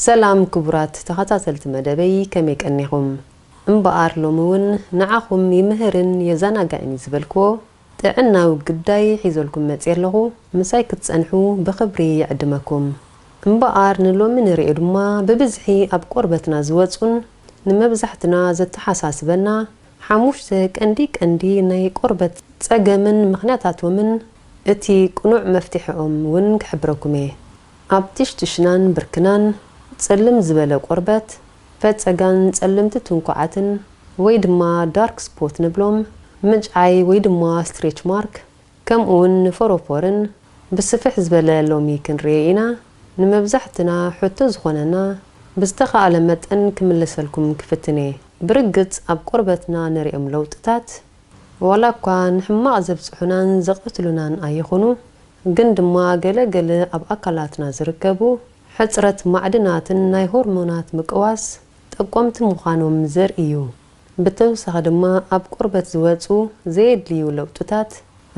ሰላም ክቡራት ተኸታተልቲ መደበይ፣ ከመይ ቀኒኹም? እምበኣር ሎሚ እውን ንዓኹም ይምህርን የዘናጋዕን እዩ ዝበልክዎ ጥዕናዊ ግዳይ ሒዘልኩም መፅየ ኣለኹ። ምሳይ ክትፀንሑ ብኽብሪ ይዕድመኩም። እምበኣር ንሎሚ ንሪኦ ድማ ብብዝሒ ኣብ ቆርበትና ዝወፁን ንመብዛሕትና ዘተሓሳስበና ሓሙሽተ ቀንዲ ቀንዲ ናይ ቆርበት ጸገምን ምኽንያታቶምን እቲ ቅኑዕ መፍትሒኦም እውን ክሕብረኩም እየ። ኣብ ትሽትሽናን ብርክናን ጸልም ዝበለ ቆርበት፣ ፈጸጋን ጸልምቲ ትንኩዓትን ወይ ድማ ዳርክ ስፖት ንብሎም፣ ምጭዓይ ወይ ድማ ስትሬች ማርክ፣ ከምኡውን ንፎሮፎርን ብስፍሕ ዝበለ ሎሚ ክንርኤ ኢና። ንመብዛሕትና ሕቶ ዝኾነና ብዝተኻእለ መጠን ክምልሰልኩም ክፍትን እየ። ብርግጽ ኣብ ቆርበትና ንሪኦም ለውጥታት ዋላ እኳ ንሕማቕ ዘብጽሑናን ዘቐትሉናን ኣይኹኑ፣ ግን ድማ ገለ ገለ ኣብ ኣካላትና ዝርከቡ ሕጽረት ማዕድናትን ናይ ሆርሞናት ምቅዋስ ጠቆምቲ ምዃኖም ዘርኢ እዩ። ብተወሳኺ ድማ ኣብ ቆርበት ዝወጹ ዘየድልዩ ለውጥታት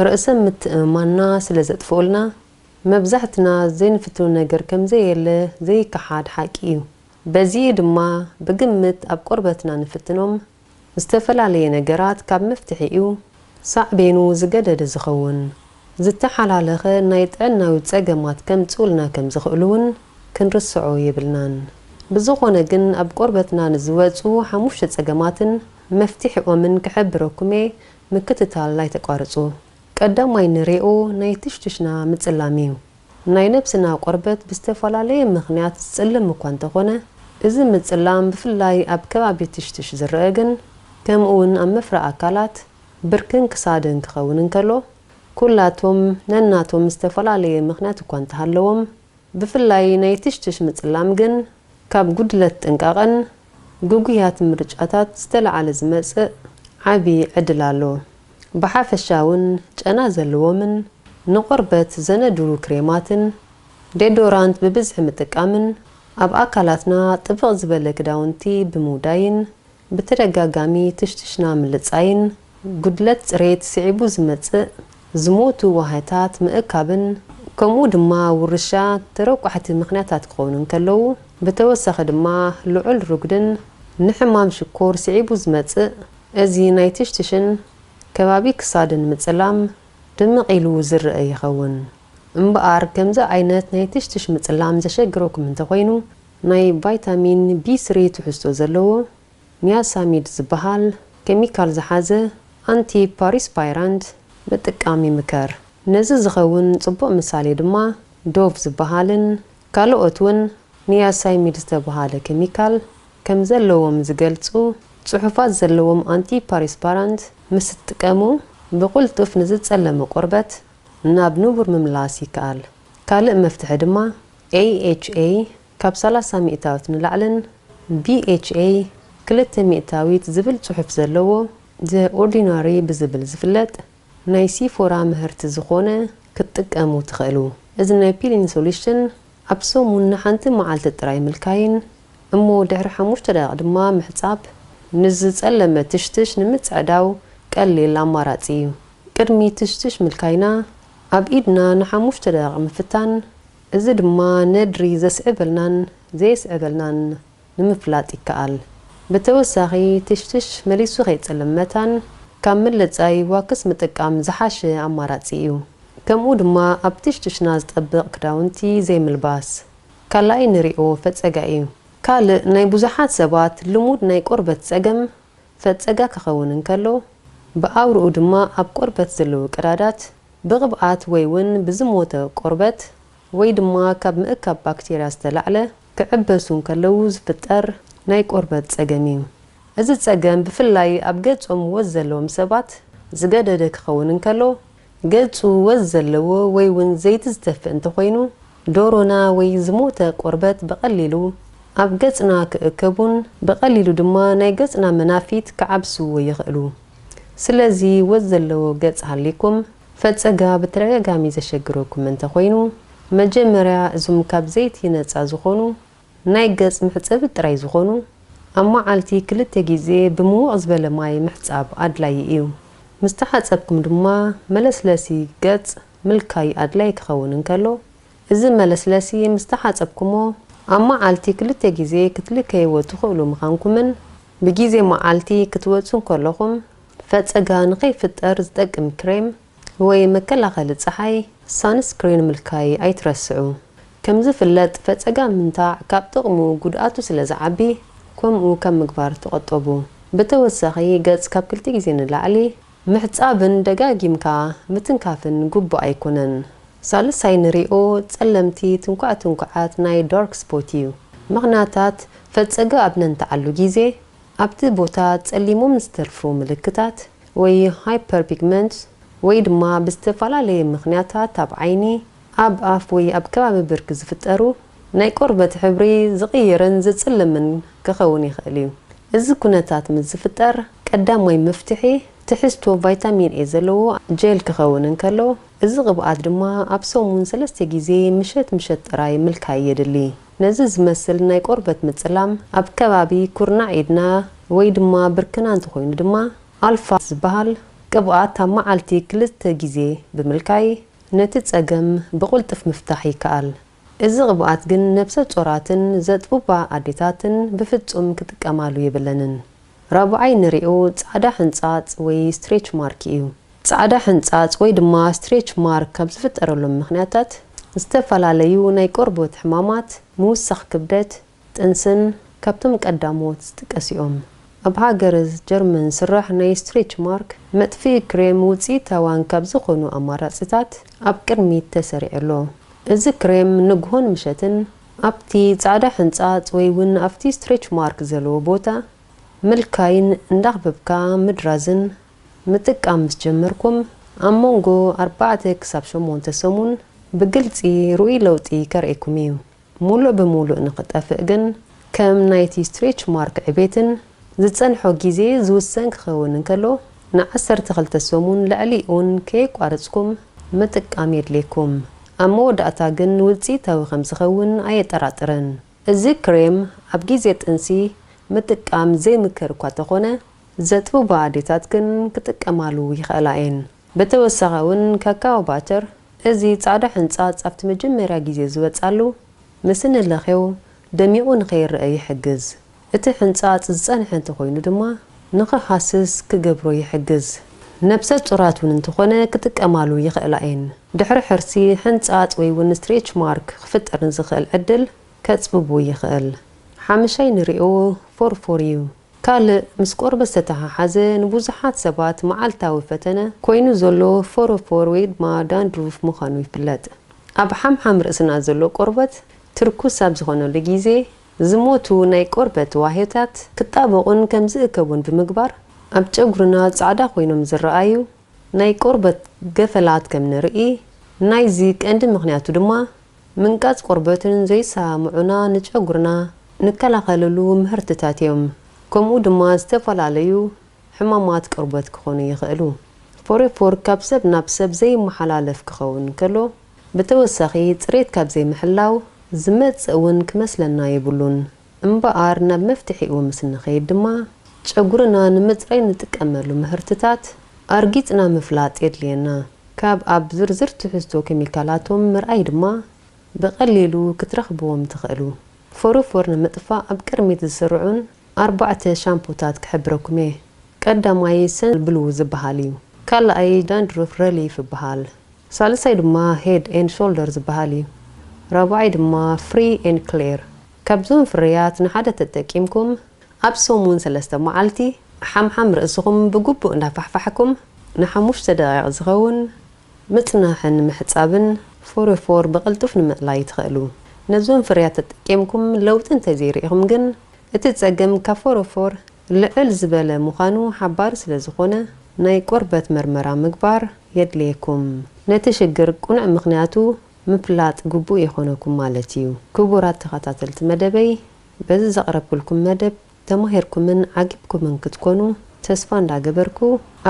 ርእሰ ምትእምማንና ስለ ዘጥፍኡልና፣ መብዛሕትና ዘይንፍትኖ ነገር ከም ዘየለ ዘይከሓድ ሓቂ እዩ። በዚ ድማ ብግምት ኣብ ቆርበትና ንፍትኖም ዝተፈላለየ ነገራት ካብ መፍትሒኡ ሳዕቤኑ ዝገደደ ዝኸውን፣ ዝተሓላለኸ ናይ ጥዕናዊ ጸገማት ከምጽኡልና ከም ዝኽእሉ እውን ክንርስዖ የብልናን። ብዝኾነ ግን ኣብ ቆርበትና ንዝወጹ ሓሙሽተ ጸገማትን መፍትሒኦምን ክሕብረኩም እየ፣ ምክትታል ኣይተቋርጹ። ቀዳማይ ንሪኦ ናይ ትሽትሽና ምጽላም እዩ። ናይ ነብስና ቆርበት ብዝተፈላለየ ምኽንያት ዝጽልም እኳ እንተኾነ፣ እዚ ምጽላም ብፍላይ ኣብ ከባቢ ትሽትሽ ዝረአ ግን፣ ከምኡውን ኣብ መፍረ ኣካላት ብርክን ክሳድን ክኸውን እንከሎ፣ ኩላቶም ነናቶም ዝተፈላለየ ምኽንያት እኳ እንተሃለዎም፣ ብፍላይ ናይ ትሽትሽ ምጽላም ግን ካብ ጉድለት ጥንቃቐን ግጉያት ምርጫታት ዝተለዓለ ዝመጽእ ዓቢ ዕድል ኣሎ። ብሓፈሻ እውን ጨና ዘለዎምን ንቆርበት ዘነድሩ ክሬማትን ዴዶራንት ብብዝሒ ምጥቃምን ኣብ ኣካላትና ጥብቕ ዝበለ ክዳውንቲ ብምውዳይን ብተደጋጋሚ ትሽትሽና ምልጻይን ጉድለት ጽሬት ስዒቡ ዝመጽእ ዝሞቱ ዋህታት ምእካብን ከምኡ ድማ ውርሻ ተረቋሕቲ ምኽንያታት ክኾኑ እንከለዉ፣ ብተወሳኺ ድማ ልዑል ርጉድን ንሕማም ሽኮር ስዒቡ ዝመጽእ እዚ ናይ ትሽትሽን ከባቢ ክሳድን ምጽላም ድምቕ ኢሉ ዝረአ ይኸውን። እምበኣር ከምዚ ዓይነት ናይ ትሽትሽ ምጽላም ዘሸግረኩም እንተኾይኑ፣ ናይ ቫይታሚን ቢ ስሪ ትሕዝቶ ዘለዎ ኒያሳሚድ ዝበሃል ኬሚካል ዝሓዘ ኣንቲ ፓሪስፓይራንት ምጥቃም ይምከር። ነዚ ዝኸውን ጽቡቕ ምሳሌ ድማ ዶቭ ዝበሃልን ካልኦት እውን ኒያሳይሚድ ዝተበሃለ ኬሚካል ከም ዘለዎም ዝገልጹ ጽሑፋት ዘለዎም ኣንቲ ፓሪስፓራንት ምስ እትጥቀሙ ብቕልጡፍ ንዝጸለመ ቆርበት ናብ ንቡር ምምላስ ይከኣል። ካልእ መፍትሒ ድማ ኤ ኤች ኤ ካብ ሰላሳ ሚእታዊት ንላዕልን ቢ ኤች ኤ ክልተ ሚእታዊት ዝብል ጽሑፍ ዘለዎ ዘ ኦርዲናሪ ብዝብል ዝፍለጥ ናይ ሲፎራ ምህርቲ ዝኾነ ክትጥቀሙ ትኽእሉ። እዚ ናይ ፒሊን ሶሉሽን ኣብ ሰሙን ንሓንቲ መዓልቲ ጥራይ ምልካይን እሞ ድሕሪ ሓሙሽተ ደቂቕ ድማ ምሕጻብ ንዝጸለመ ትሽትሽ ንምጽዕዳው ቀሊል ኣማራጺ እዩ። ቅድሚ ትሽትሽ ምልካይና ኣብ ኢድና ንሓሙሽተ ደቂቕ ምፍታን፣ እዚ ድማ ነድሪ ዘስዕበልናን ዘየስዕበልናን ንምፍላጥ ይከኣል። ብተወሳኺ ትሽትሽ መሊሱ ከይጸልም መታን ካብ ምልጻይ ዋክስ ምጥቃም ዝሓሸ ኣማራጺ እዩ። ከምኡ ድማ ኣብ ትሽትሽና ዝጠብቕ ክዳውንቲ ዘይምልባስ ካልኣይ ንሪኦ ፈጸጋ እዩ። ካልእ ናይ ብዙሓት ሰባት ልሙድ ናይ ቆርበት ጸገም ፈጸጋ ክኸውን እንከሎ፣ ብኣውርኡ ድማ ኣብ ቆርበት ዘለዉ ቀዳዳት ብቕብኣት ወይ እውን ብዝሞተ ቆርበት ወይ ድማ ካብ ምእካብ ባክቴርያ ዝተላዕለ ክዕበሱ እንከለዉ ዝፍጠር ናይ ቆርበት ጸገም እዩ። እዚ ጸገም ብፍላይ ኣብ ገጾም ወዝ ዘለዎም ሰባት ዝገደደ ክኸውን እንከሎ፣ ገጹ ወዝ ዘለዎ ወይ እውን ዘይቲ ዝተፍእ እንተኾይኑ፣ ዶሮና ወይ ዝሞተ ቆርበት ብቐሊሉ ኣብ ገጽና ክእከቡን ብቐሊሉ ድማ ናይ ገጽና መናፊት ክዓብስዎ ይኽእሉ። ስለዚ ወዝ ዘለዎ ገጽ ሃሊኩም ፈጸጋ ብተደጋጋሚ ዘሸግረኩም እንተኾይኑ፣ መጀመርያ እዞም ካብ ዘይቲ ነጻ ዝኾኑ ናይ ገጽ መሕጸቢ ጥራይ ዝኾኑ ኣብ መዓልቲ ክልተ ግዜ ብምዉቕ ዝበለ ማይ ምሕጻብ ኣድላዪ እዩ። ምስ ተሓጸብኩም ድማ መለስለሲ ገጽ ምልካይ ኣድላዪ ክኸውን እንከሎ፣ እዚ መለስለሲ ምስ ተሓጸብኩሞ ኣብ መዓልቲ ክልተ ግዜ ክትልከይዎ ትኽእሉ ምዃንኩምን፣ ብግዜ መዓልቲ ክትወጹ እንከለኹም ፈጸጋ ንኸይፍጠር ዝጠቅም ክሬም ወይ መከላኸሊ ጸሓይ፣ ሳንስክሪን፣ ምልካይ ኣይትረስዑ። ከም ዝፍለጥ፣ ፈጸጋ ምንታዕ ካብ ጥቕሙ ጉድኣቱ ስለ ዝዓቢ፣ ከምኡ ካብ ምግባር ተቖጠቡ። ብተወሳኺ፣ ገጽ ካብ ክልተ ግዜ ንላዕሊ ምሕጻብን ደጋጊምካ ምትንካፍን ግቡእ ኣይኮነን። ሳልሳይ ንሪኦ ጸለምቲ ትንኳዕ ትንኳዓት ናይ ዳርክ ስፖት እዩ። ምኽንያታት፣ ፈጸጋ ኣብ ነንተዓሉ ግዜ ኣብቲ ቦታ ጸሊሞም ዝተርፉ ምልክታት ወይ ሃይፐርፒግመንት ወይ ድማ ብዝተፈላለየ ምኽንያታት ኣብ ዓይኒ፣ ኣብ ኣፍ ወይ ኣብ ከባቢ ብርኪ ዝፍጠሩ ናይ ቆርበት ሕብሪ ዝቕይርን ዝጽልምን ክኸውን ይኽእል እዩ። እዚ ኩነታት ምስ ዝፍጠር ቀዳማይ መፍትሒ ትሕዝቶ ቫይታሚን ኤ ዘለዎ ጄል ክኸውን እንከሎ፣ እዚ ቅብኣት ድማ ኣብ ሰሙን ሰለስተ ግዜ ምሸት ምሸት ጥራይ ምልካይ የድሊ። ነዚ ዝመስል ናይ ቆርበት ምጽላም ኣብ ከባቢ ኩርናዕ ኢድና ወይ ድማ ብርክና እንተኾይኑ ድማ ኣልፋ ዝበሃል ቅብኣት ኣብ መዓልቲ ክልተ ግዜ ብምልካይ ነቲ ጸገም ብቕልጡፍ ምፍታሕ ይከኣል። እዚ ቅብኣት ግን ነብሰ ጾራትን ዘጥቡባ ኣዴታትን ብፍጹም ክጥቀማሉ የብለንን። ራብዓይ ንሪኦ ጻዕዳ ሕንጻጽ ወይ ስትሬች ማርክ እዩ። ጻዕዳ ሕንጻጽ ወይ ድማ ስትሬች ማርክ ካብ ዝፍጠረሎም ምኽንያታት ዝተፈላለዩ ናይ ቆርበት ሕማማት፣ ምውሳኽ ክብደት፣ ጥንስን ካብቶም ቀዳሞት ዝጥቀሱ እዮም። ኣብ ሃገረ ጀርመን ዝስራሕ ናይ ስትሬች ማርክ መጥፍኢ ክሬም ውጽኢታውያን ካብ ዝኾኑ ኣማራጺታት ኣብ ቅድሚት ተሰሪዑ ኣሎ። እዚ ክሬም ንግሆን ምሸትን ኣብቲ ጻዕዳ ሕንጻጽ ወይ እውን ኣብቲ ስትሬች ማርክ ዘለዎ ቦታ ምልካይን እንዳኽበብካ ምድራዝን ምጥቃም ምስ ጀመርኩም፣ ኣብ መንጎ ኣርባዕተ ክሳብ ሸሞንተ ሰሙን ብግልጺ ርኡይ ለውጢ ከርእየኩም እዩ። ሙሉእ ብሙሉእ ንኽጠፍእ ግን፣ ከም ናይቲ ስትሬች ማርክ ዕቤትን ዝጸንሖ ግዜ ዝውሰን ክኸውን እንከሎ፣ ንዓሰርተ ክልተ ሰሙን ልዕሊኡን ከየቋረጽኩም ምጥቃም የድልየኩም። ኣብ መወዳእታ ግን ውጽኢታዊ ከም ዝኸውን ኣየጠራጥርን። እዚ ክሬም ኣብ ግዜ ጥንሲ ምጥቃም ዘይምከር እኳ ተኾነ፣ ዘጥቡባ ኣዴታት ግን ክጥቀማሉ ይኽእላ እየን። ብተወሳኺ እውን ካካዎ ባተር፣ እዚ ጻዕዳ ሕንጻጽ ኣብቲ መጀመርያ ግዜ ዝወጻሉ፣ ምስ እንለኽዮ ደሚቑ ንኸይረአ ይሕግዝ። እቲ ሕንጻጽ ዝጸንሐ እንተኾይኑ ድማ ንኽሃስስ ክገብሮ ይሕግዝ። ነብሰ ጹራት እውን እንተኾነ ክጥቀማሉ ይኽእላ እየን። ድሕሪ ሕርሲ ሕንጻጽ ወይ እውን ስትሬች ማርክ ክፍጠር ንዝኽእል ዕድል ከጽብቡ ይኽእል። ሓምሻይ ንሪኦ ፎርፎር እዩ። ካልእ ምስ ቆርበት ዝተተሓሓዘ ንብዙሓት ሰባት መዓልታዊ ፈተነ ኮይኑ ዘሎ ፎሮፎር ወይ ድማ ዳንድሩፍ ምዃኑ ይፍለጥ። ኣብ ሓምሓም ርእስና ዘሎ ቆርበት ትርኩስ ኣብ ዝኾነሉ ግዜ ዝሞቱ ናይ ቆርበት ዋህዮታት ክጣበቑን ከም ዝእከቡን ብምግባር ኣብ ጨጉርና ጻዕዳ ኮይኖም ዝረኣዩ ናይ ቆርበት ገፈላት ከም ንርኢ። ናይዚ ቀንዲ ምኽንያቱ ድማ ምንቃጽ ቆርበትን ዘይሰማምዑና ንጨጉርና ንከላኸለሉ ምህርትታት እዮም። ከምኡ ድማ ዝተፈላለዩ ሕማማት ቆርበት ክኾኑ ይኽእሉ። ፎሬፎር ካብ ሰብ ናብ ሰብ ዘይመሓላለፍ ክኸውን ከሎ፣ ብተወሳኺ ጽሬት ካብ ዘይምሕላው ዝመጽእ እውን ክመስለና የብሉን። እምበኣር ናብ መፍትሒኡ ምስ እንኸይድ ድማ፣ ጨጉርና ንምጽራይ ንጥቀመሉ ምህርትታት ኣርጊጽና ምፍላጥ የድልየና። ካብ ኣብ ዝርዝር ትሕዝቶ ኬሚካላቶም ምርኣይ ድማ ብቐሊሉ ክትረኽብዎም ትኽእሉ። ፎሮፎር ንምጥፋእ ኣብ ቅድሚት ዝስርዑን ኣርባዕተ ሻምፖታት ክሕብረኩም እየ። ቀዳማይ ሰን ብሉ ዝበሃል እዩ። ካልኣይ ዳንድሩፍ ረሊፍ ይበሃል። ሳልሳይ ድማ ሄድ ኤንድ ሾልደር ዝበሃል እዩ። ራብዓይ ድማ ፍሪ ኤንድ ክሌር። ካብዞም ፍርያት ንሓደ ተጠቂምኩም ኣብ ሰሙን ሰለስተ መዓልቲ ሓምሓም ርእስኹም ብግቡእ እንዳፋሕፋሕኩም ንሓሙሽተ ደቂቕ ዝኸውን ምጽናሕን ምሕጻብን ፎሮፎር ብቕልጡፍ ንምእላይ ትኽእሉ። ነዞም ፍርያት ተጠቂምኩም ለውጢ እንተዘይርኢኹም ግን፣ እቲ ጸገም ካብ ፎሮፎር ልዕል ዝበለ ምዃኑ ሓባሪ ስለ ዝኾነ፣ ናይ ቆርበት መርመራ ምግባር የድልየኩም። ነቲ ሽግር ቅኑዕ ምኽንያቱ ምፍላጥ ግቡእ ይኾነኩም ማለት እዩ። ክቡራት ተኸታተልቲ መደበይ፣ በዚ ዘቕረብኩልኩም መደብ ተማሂርኩምን ዓጊብኩምን ክትኮኑ ተስፋ እንዳገበርኩ፣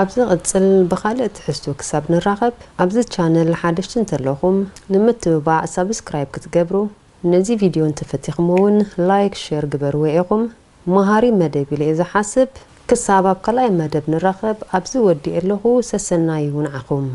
ኣብ ዝቕጽል ብኻልእ ትሕዝቶ ክሳብ ንራኸብ፣ ኣብዚ ቻነል ሓደሽቲ እንተለኹም ንምትብባዕ ሳብስክራይብ ክትገብሩ፣ ነዚ ቪድዮ እንተፈቲኹሞ እውን ላይክ፣ ሼር ግበርዎ ኢኹም። መሃሪ መደብ ኢለ እየ ዝሓስብ። ክሳብ ኣብ ካልኣይ መደብ ንራኸብ፣ ኣብዚ ወዲኤ ኣለኹ። ሰሰናዩ ንዓኹም።